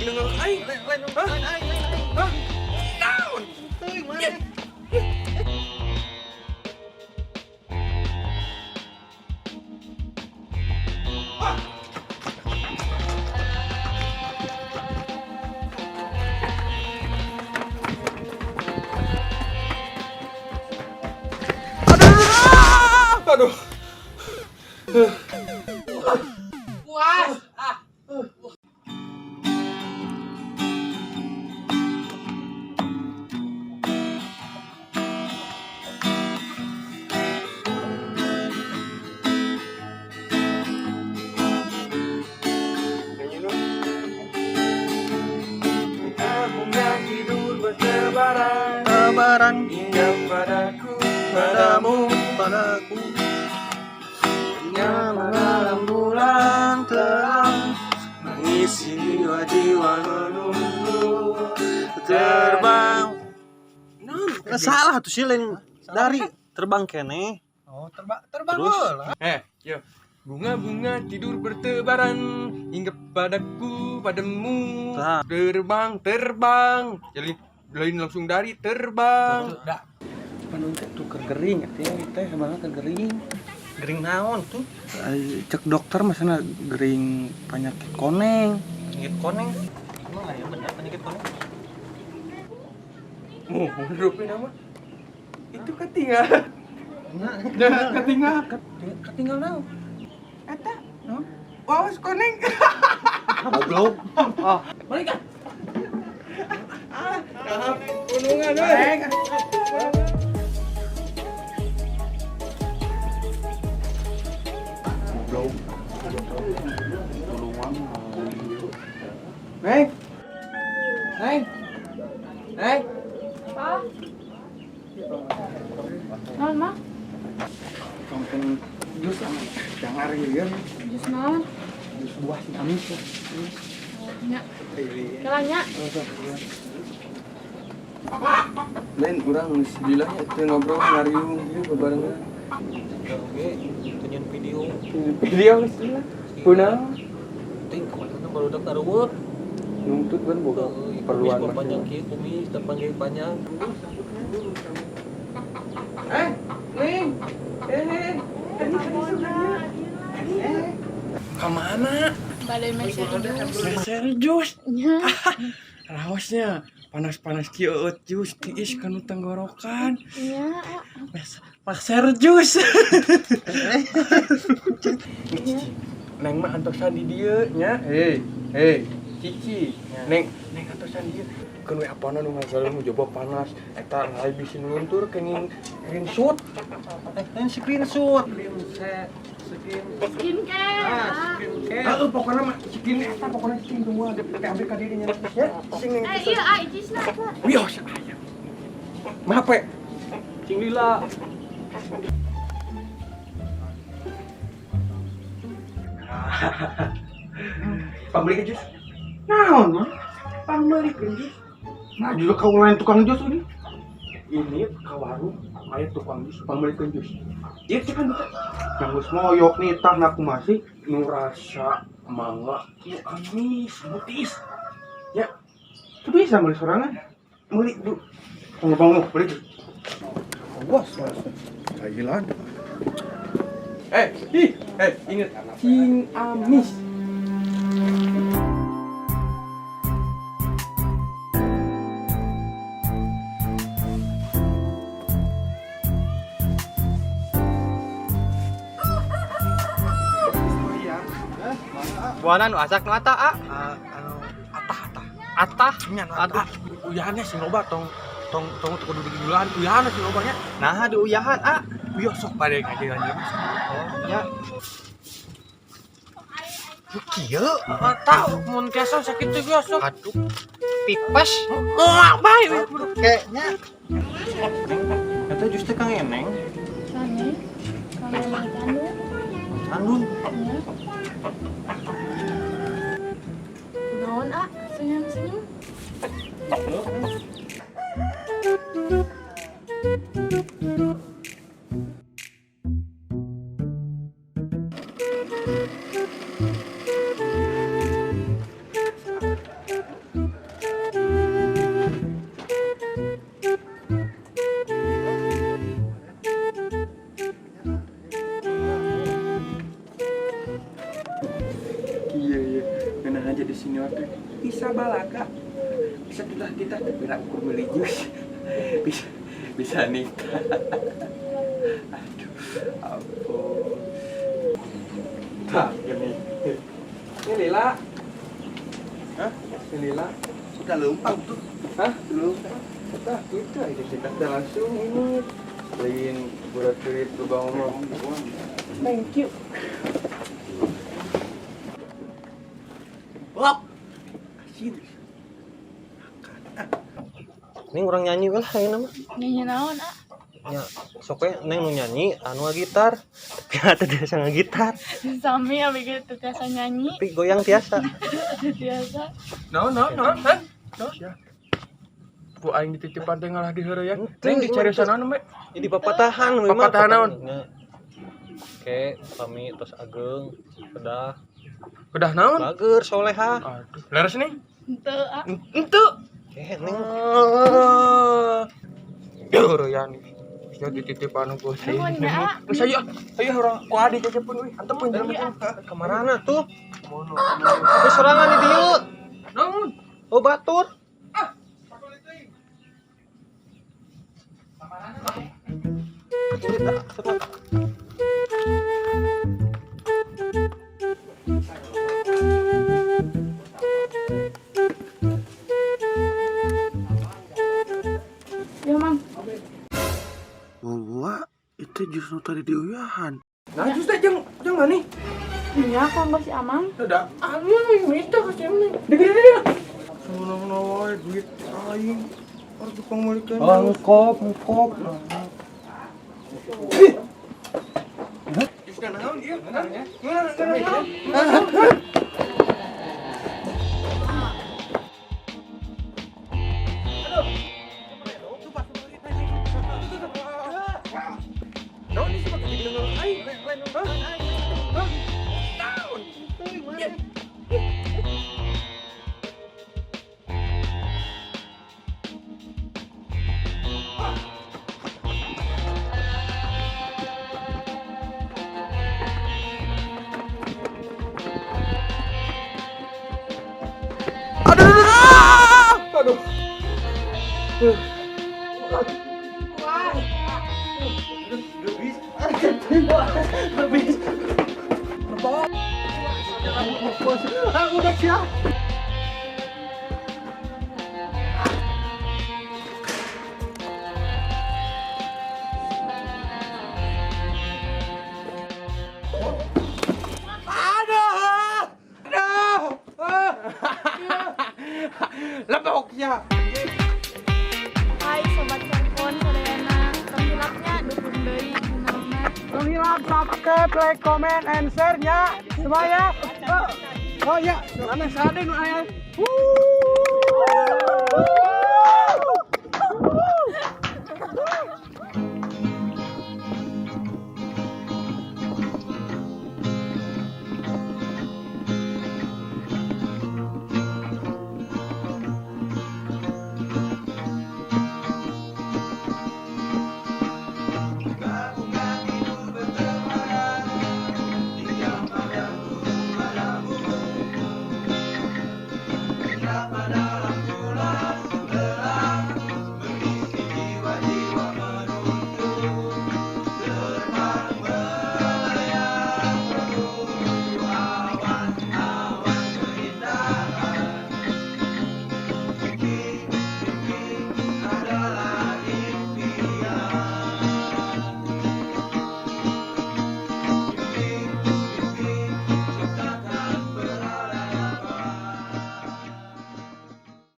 Nenggel aing. Lain Hah? lain aing, lain aing. Hah? Naon? Teuing maneh. Aduh. Puas. Ah. Nyanyi nu. Bunga tidur bertebaran Tebaran hingga padaku, padamu, padaku. Malam bulan terang mengisi jiwa-jiwa menunggu terbang. Naon? Salah tuh sih, lain dari terbang keneh. Oh, terbang terbang Terus? heula. Eh, yo. Bunga-bunga tidur bertebaran hingga padaku, padamu. Tah. Terbang, terbang. Jadi lain langsung dari terbang. Dah. Panon teh tuh gering artinya teh sebenarnya gering. Gering naon tuh? Cek dokter masana gering penyakit koneng. Penyakit koneng. Emang aya bener penyakit koneng? Mau rupin nama? Itu ketinggal. Nah, ketinggal. Ketinggal naon? Eta, no? Wawas koneng. Goblok. Oh, balik ah. Ah, gunungan euy. Goblok. Tulungan. Neng. Neng. Neng. Apa? Naon mah? Konten jus jangan ya. Jus naon? Jus buah sih amis ya. Nya. Kela nya. Lain urang geus dilahnya teu ngobrol ngariung ieu bebarengan. Oke, tunjun video. Video geus lila. Kunaon? Ting kemarin tuh baru daftar eueuh. Nuntut kan boga Perluan keperluan kumis panjang kieu, kumis depan ge panjang. Eh, Neng. Eh, eh. Eh. Ka mana? Bade meser jus. Meser jus. Nya. Raosnya panas-panas kieu eueut jus tiis kanu tenggorokan. Nya. Meser jus. Neng mah antosan di dieu nya. Hei, hei, Cici. Neng, neng antosan dieu. Keun we apana nu ngajalan nu coba panas. Eta lain bisi nu luntur kenging screenshot. Eh, lain screenshot. Screen Skincare. Ah, skincare. Heeh, pokokna mah skin eta pokokna skin semua PAB ka diri nya nya. Sing neng. Eh, iya ah icisna eta. Wios aya. Maaf we. Cing lila. Pambeli jus. Naon mah? Pambeli jus. Nah, juga kau lain tukang jus ini. Ini ka warung aya tukang jus, pambelikeun jus. Ieu teh kan buka Yang geus moyok nih tah aku masih. Nu rasa mangga nu amis, nu tiis. Ya, Itu bisa beli sorangan. meuli du. Tunggu bangun, beli jus. Awas, Thailand. Eh, ih, eh, inget cing amis. Buana nu asak nu ata ah. Anu atah atah. Atah. Nya nu atah. Uyahannya sing loba tong tong tong kudu digigilan. Uyahanna sing loba nya. Nah, di uyahan ah. Uyah sok bade ngajalan jelema. Oh, nya. Kieu. Atah mun tiasa sakitu ge sok. Aduh. Pipes. Oh, bae. Kayaknya. Eta jus teh Kang Eneng. Sane. Kang Eneng Tanun. Tanun. Nya. Naon ah? Senyum-senyum. Bisa balaga. Bisa titah-titah tapi nak ukur beli jus. Bisa bisa nikah. Aduh, ampun. Tah, gini. Ini Lila. Hah? Ini Lila. Udah leumpang tuh. Hah? Leumpang. Tah, gitu aja kita teh langsung ini. Lain burat kulit lubang ngomong. Thank you. Wah. Asin. Ini urang nyanyi lah ayeuna mah. Nyanyi naon, ah? Nya, sok we neng nu nyanyi anu gitar. Tapi atuh biasa ngagitar. Sami abi ge teu tiasa nyanyi, Tapi goyang tiasa. teu tiasa. No, no, no, no. No. Ku aing dititipan teh ngalah diheureuyan. Neng dicariosana naon, Mek? Jadi papatahan we mah. Papatahan naon? Nya. Oke, kami tos ageng, kedah, Udah naon? bager, soleha. Aduh, leres nih. Henteu, ah. Ente. Oke, neng. Heureuyan. Bisa dititipan ku saya. Nuhun ya, ah. Geus ayo, ayo urang ku adi cecepun euy. Antepkeun jelema teh. Kamarana tuh? Tapi sorangan di dieu. Naon? Oh, batur. Ya, Mang. Wah, itu justru tadi diuyahan. Nah, jus teh jeung jeung mana? Nya kanggo si Amang. Udah, anu minta ka si Neng. Degede. Sono wae duit aing. Harus dipangmalikeun. Oh, ngkop, ngkop. Jus naon ieu? Naon? Naon ini sih pakai denger aing? Hah? Hah? Naon? Aduh, aduh, aduh. Aduh. Lebok ya. Hai sobat Serpon sadayana, tong hilapnya dukung deui channelna. Tong hilap subscribe, like, comment, and share nya semuanya. Oh, oh ya, mana sade nu aya. Wuh.